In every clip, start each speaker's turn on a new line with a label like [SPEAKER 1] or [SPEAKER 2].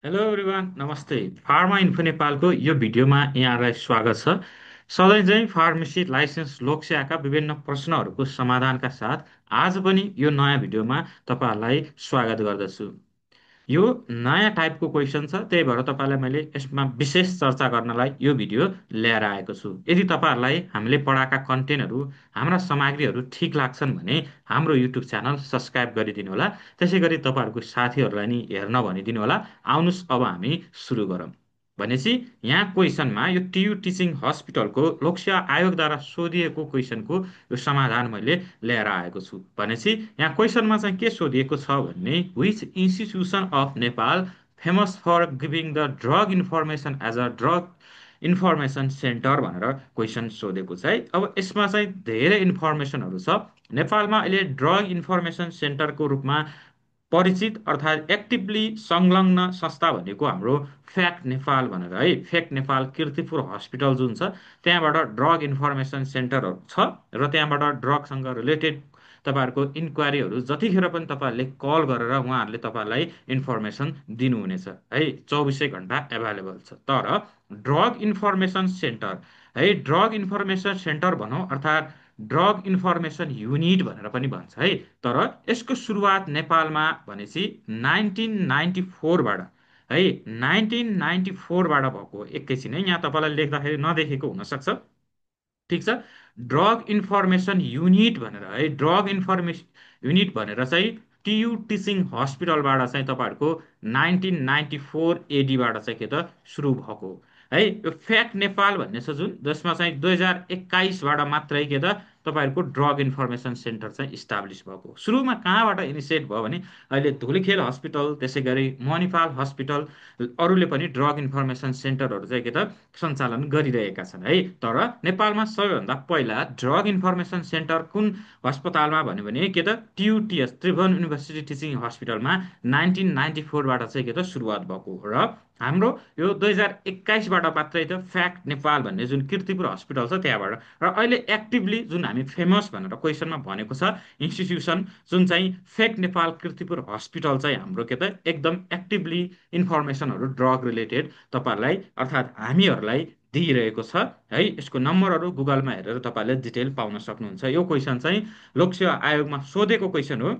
[SPEAKER 1] Hello everyone नमस्ते। Pharma info नेपालको यो भिडियोमा यहाँलाई स्वागत छ। सधैँ चाहिँ फार्मेसी लाइसेन्स लोकसेवाका विभिन्न प्रश्नहरूको समाधानका साथ आज पनि यो नयाँ भिडियोमा तपाईँहरूलाई स्वागत गर्दछु। यो नयाँ टाइपको क्वेसन छ, त्यही भएर तपाईँलाई मैले यसमा विशेष चर्चा गर्नलाई यो भिडियो ल्याएर आएको छु। यदि तपाईँहरूलाई हामीले पढाएका कन्टेन्टहरू, हाम्रा सामग्रीहरू ठिक लाग्छन् भने हाम्रो युट्युब च्यानल सब्सक्राइब गरिदिनु होला। त्यसै गरी तपाईँहरूको साथीहरूलाई नि हेर्न भनिदिनु होला। आउनुहोस् अब हामी सुरु गरौँ। भनेपछि यहाँ क्वेसनमा यो टियु टिचिङ हस्पिटलको लोकसेवा आयोगद्वारा सोधिएको क्वेसनको यो समाधान मैले ल्याएर आएको छु। भनेपछि यहाँ क्वेसनमा चाहिँ के सोधिएको छ भने which institution of Nepal famous for giving the drug information as a drug information center भनेर क्वेसन सोधेको छ है। अब यसमा चाहिँ धेरै इन्फर्मेसनहरू छ। नेपालमा अहिले ड्रग इन्फर्मेसन सेन्टरको रूपमा परिचित अर्थात् एक्टिभली संलग्न संस्था भनेको हाम्रो फ्याक्ट नेपाल भनेर है। फ्याक्ट नेपाल किर्तिपुर हस्पिटल जुन छ त्यहाँबाट ड्रग इन्फर्मेसन सेन्टरहरू छ र त्यहाँबाट ड्रगसँग रिलेटेड तपाईँहरूको इन्क्वायरीहरू जतिखेर पनि तपाईँहरूले कल गरेर उहाँहरूले तपाईँहरूलाई इन्फर्मेसन दिनुहुनेछ है। 24 घन्टा एभाइलेबल छ। तर ड्रग इन्फर्मेसन सेन्टर है, ड्रग इन्फर्मेसन सेन्टर भनौँ अर्थात् ड्रग इन्फर्मेसन युनिट भनेर पनि भन्छ है। तर यसको सुरुवात नेपालमा भनेपछि 1994बाट है, 1994बाट भएको। एकैछिन है, यहाँ तपाईँलाई लेख्दाखेरि नदेखेको हुनसक्छ। ठिक छ। ड्रग इन्फर्मेसन युनिट भनेर है, ड्रग इन्फर्मेसन युनिट भनेर चाहिँ टियु टिचिङ हस्पिटलबाट चाहिँ तपाईँहरूको 1994 एडीबाट चाहिँ के त सुरु भएको है। यो फ्याक्ट नेपाल भन्ने छ जुन, जसमा चाहिँ 2021बाट मात्रै के त तपाईँहरूको ड्रग इन्फर्मेसन सेन्टर चाहिँ इस्टाब्लिस भएको। सुरुमा कहाँबाट इनिसिएट भयो भने अहिले धुलिखेल हस्पिटल, त्यसै गरी मणिपाल हस्पिटल, अरूले पनि ड्रग इन्फर्मेसन सेन्टरहरू चाहिँ के त सञ्चालन गरिरहेका छन् है। तर नेपालमा सबैभन्दा पहिला ड्रग इन्फर्मेसन सेन्टर कुन अस्पतालमा भन्यो भने के त टियुटिएस, त्रिभुवन युनिभर्सिटी टिचिङ हस्पिटलमा 1994बाट चाहिँ के त सुरुवात भएको र हाम्रो यो 2021बाट मात्रै त फ्याक्ट नेपाल भन्ने जुन किर्तिपुर हस्पिटल छ त्यहाँबाट। र अहिले एक्टिभली जुन हामी फेमस भनेर क्वेसनमा भनेको छ इन्स्टिट्युसन जुन चाहिँ फ्याक्ट नेपाल किर्तिपुर हस्पिटल चाहिँ हाम्रो के त एकदम एक्टिभली इन्फर्मेसनहरू ड्रग रिलेटेड तपाईँहरूलाई अर्थात् हामीहरूलाई दिइरहेको छ है। यसको नम्बरहरू गुगलमा हेरेर तपाईँहरूले डिटेल पाउन सक्नुहुन्छ। यो क्वेसन चाहिँ लोकसेवा आयोगमा सोधेको क्वेसन हो।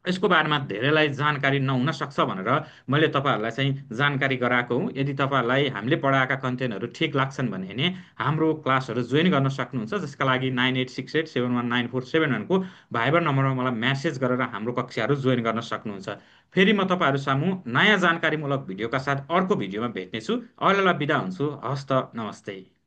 [SPEAKER 1] यसको बारेमा धेरैलाई जानकारी नहुन सक्छ भनेर मैले तपाईँहरूलाई चाहिँ जानकारी गराएको हुँ। यदि तपाईँहरूलाई हामीले पढाएका कन्टेन्टहरू ठिक लाग्छन् भने हाम्रो क्लासहरू जोइन गर्न सक्नुहुन्छ, जसका लागि 9868719471को भाइबर नम्बरमा मलाई म्यासेज गरेर हाम्रो कक्षाहरू जोइन गर्न सक्नुहुन्छ। फेरि म तपाईँहरू सामु नयाँ जानकारीमूलक भिडियोका साथ अर्को भिडियोमा भेट्नेछु। अहिलेलाई बिदा हुन्छु। हस्त नमस्ते।